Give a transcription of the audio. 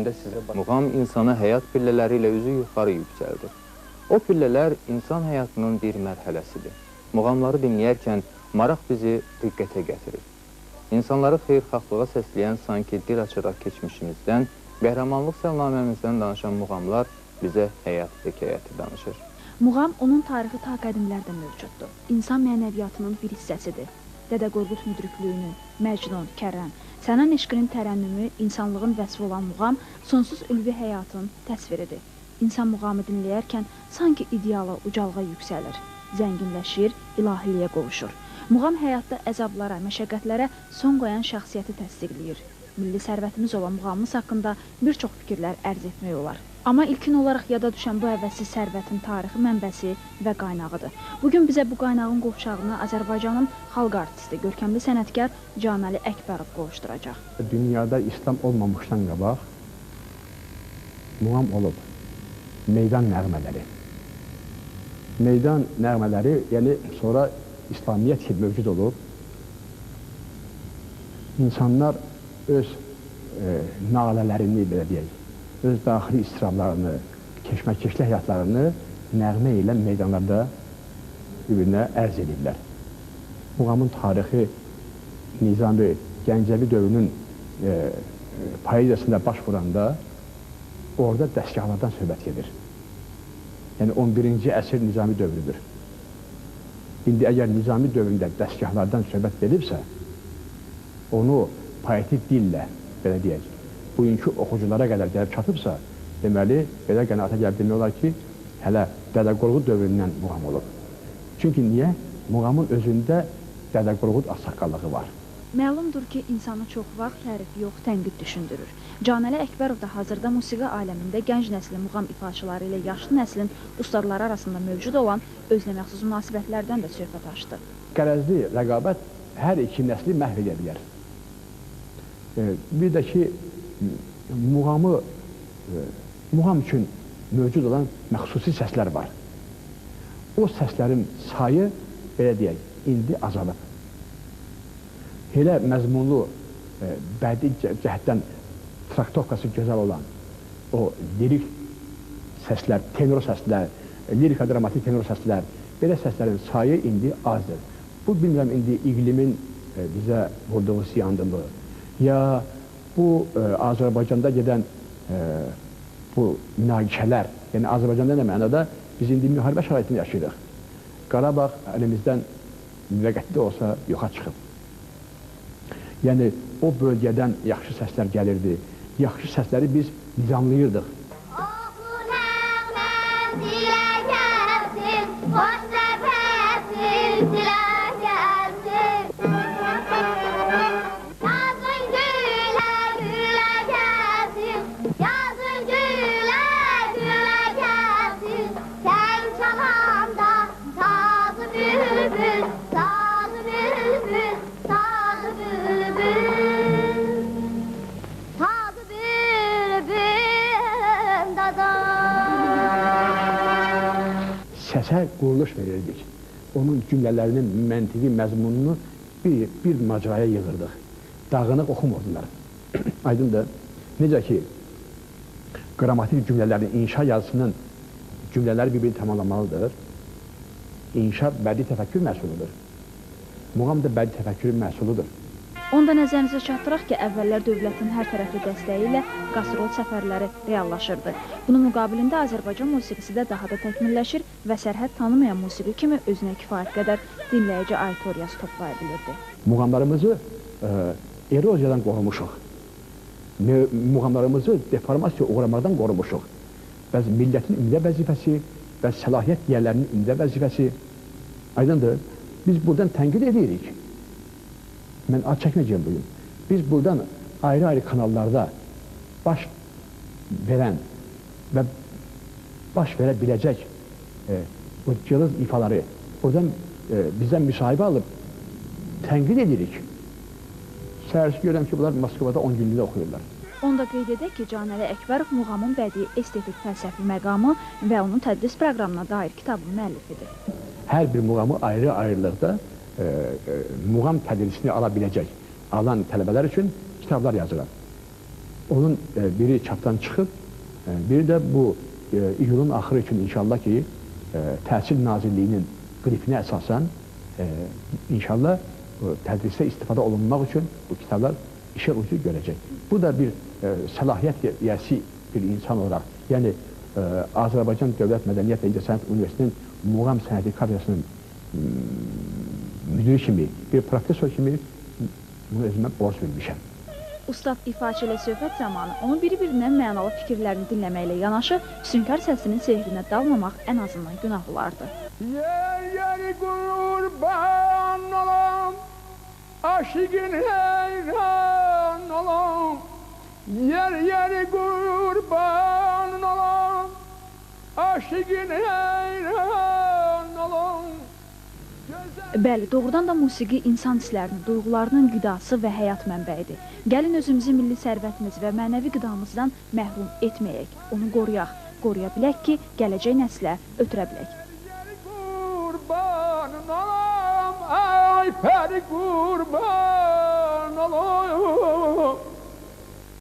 Sizə muğam insanı həyat pillələri ilə üzü yuxarı yüksəldir. O pillələr insan həyatının bir mərhələsidir. Muğamları dinləyərkən maraq bizi diqqətə gətirir. İnsanları xeyirxahlığa səsləyən, sanki dil açaraq keçmişimizdən, qəhrəmanlıq səlnaməmizdən danışan muğamlar bizə həyat hekayəti danışır. Muğam onun tarixi ta qədimlərdə mövcuddur. İnsan mənəviyyatının bir hissəsidir. Dədə Qorqud müdrikliyinin, Məcnun, Kərəm, Sənan eşqinin tərənnümü, insanlığın vəsfi olan muğam sonsuz ülvi həyatın təsviridir. İnsan muğamı dinləyərkən sanki ideala, ucalığa yüksəlir, zənginləşir, ilahiliyə qovuşur. Muğam həyatda əzablara, məşəqqətlərə son qoyan şəxsiyyəti təsdiqləyir. Milli sərvətimiz olan muğamımız haqqında bir çox fikirlər ərz etmək olar. Amma ilkin olaraq yada düşən bu əvəzsiz sərvətin tarixi mənbəsi və qaynağıdır. Bugün bizə bu qaynağın qovşağını Azərbaycanın xalq artisti, görkəmli sənətkar Canəli Əkbərov qovuşduracaq. Dünyada İslam olmamışdan qabaq muğam olub, meydan nəğmələri. Meydan nəğmələri, yəni sonra İslamiyyət ki mövcud olub, insanlar öz nalələrini, belə deyək, öz daxili istirablarını, keşməkeşli həyatlarını nəğmə ilə meydanlarda bir-birinə ərz edirlər. Muğamın tarixi Nizami Gəncəvi dövrünün poeziyasında baş vuranda orada dəstgahlardan söhbət gedir. Yəni 11-ci əsr Nizami dövrüdür. İndi əgər Nizami dövründə dəstgahlardan söhbət edibsə, onu poetik dillə, belə deyək, bugünkü oxuculara qədər gəlib çatıbsa, deməli, belə qənaətə gəlib demək olar ki, hələ Dədə Qorqud dövründən muğam olub. Çünki niyə? Muğamın özündə Dədə Qorqud ağsaqqallığı var. Məlumdur ki, insanı çox vaxt tərif yox, tənqid düşündürür. Canəli Əkbərov da hazırda musiqi aləmində gənc nəslin muğam ifaçıları ilə yaşlı nəslin ustadları arasında mövcud olan özünəməxsus münasibətlərdən də söhbət açdı. Qərəzli rəqabət hər iki nəsli məhv edə bilər. Bir də ki, muğam üçün mövcud olan məxsusi səslər var. O səslərin sayı, belə deyək, indi azalıb. Elə məzmunlu, bədii cəhətdən traktovkası gözəl olan o lirik səslər, tenor səslər, lirika dramatik tenor səslər, belə səslərin sayı indi azdır. Bu, bilmirəm, indi iqlimin bizə vurduğu ziyandırmı, ya bu Azərbaycanda gedən bu münaqişələr, yəni Azərbaycanda nə mənada biz indi müharibə şəraitini yaşayırıq. Qarabağ əlimizdən müvəqqəti də olsa yoxa çıxıb. Yəni o bölgədən yaxşı səslər gəlirdi. Yaxşı səsləri biz nizamlayırdıq. Səsə quruluş verirdik. Onun cümlələrinin məntiqi məzmununu bir macraya yığırdıq. Dağınıq oxumurdular. Aydındır. Necə ki, qrammatik cümlələrin, inşa yazısının cümlələri bir-birini tamamlamalıdır. İnşa bədii təfəkkür məhsuludur. Muğam da bədii təfəkkürün məhsuludur. Onda nəzərinizə çatdıraq ki, əvvəllər dövlətin hər tərəfli dəstəyi ilə qastrol səfərləri reallaşırdı. Bunun müqabilində Azərbaycan musiqisi də daha da təkmilləşir və sərhəd tanımayan musiqi kimi özünə kifayət qədər dinləyici auditoriyası toplaya bilirdi. Muğamlarımızı eroziyadan qorumuşuq. Muğamlarımızı deformasiya uğramaqdan qorumuşuq. Bəs millətin ümdə vəzifəsi, bəs səlahiyyət yerlərinin ümdə vəzifəsi. Aydındır, biz buradan tənqid edirik. Mən ad çəkməyəcəyəm bugün. Biz buradan ayrı-ayrı kanallarda baş verən və baş verə biləcək o cılız ifaları buradan bizdən müsahibə alıb tənqid edirik. Səhərsi görürəm ki, bunlar Moskvada 10 günlüyünə oxuyurlar. Onu da qeyd edək ki, Canəli Əkbərov muğamın bədii estetik fəlsəfi məqamı və onun tədris proqramına dair kitabın müəllifidir. Hər bir muğamı ayrı-ayrılıqda muğam tədrisini ala biləcək, alan tələbələr üçün kitablar yazıram. Onun biri çapdan çıxıb, biri də bu iyulun axırı üçün inşallah ki, Təhsil Nazirliyinin qrifinə əsasən inşallah tədrisdə istifadə olunmaq üçün bu kitablar işıq üzü görəcək. Bu da bir səlahiyyət yiyəsi bir insan olaraq, yəni Azərbaycan Dövlət Mədəniyyət və İncəsənət Universitetinin Muğam Sənəti kafedrasının müdiri kimi, bir professor kimi bunu özümə borc bilmişəm. Ustad ifaçı ilə söhbət zamanı onun biri-birindən mənalı fikirlərini dinləməklə yanaşı, füsunkar səsinin sehrinə dalmamaq ən azından günah olardı. Yer yeri qurban olam, aşiqin heyran olam. Yer yeri qurban olam, aşiqin heyran olam. Bəli, doğrudan da musiqi insan hisslərinin, duyğularının qidası və həyat mənbəyidir. Gəlin özümüzü milli sərvətimiz və mənəvi qidamızdan məhrum etməyək, onu qoruyaq, qoruya bilək ki, gələcək nəslə ötürə bilək. Qurbanın olam, ay pəri qurban.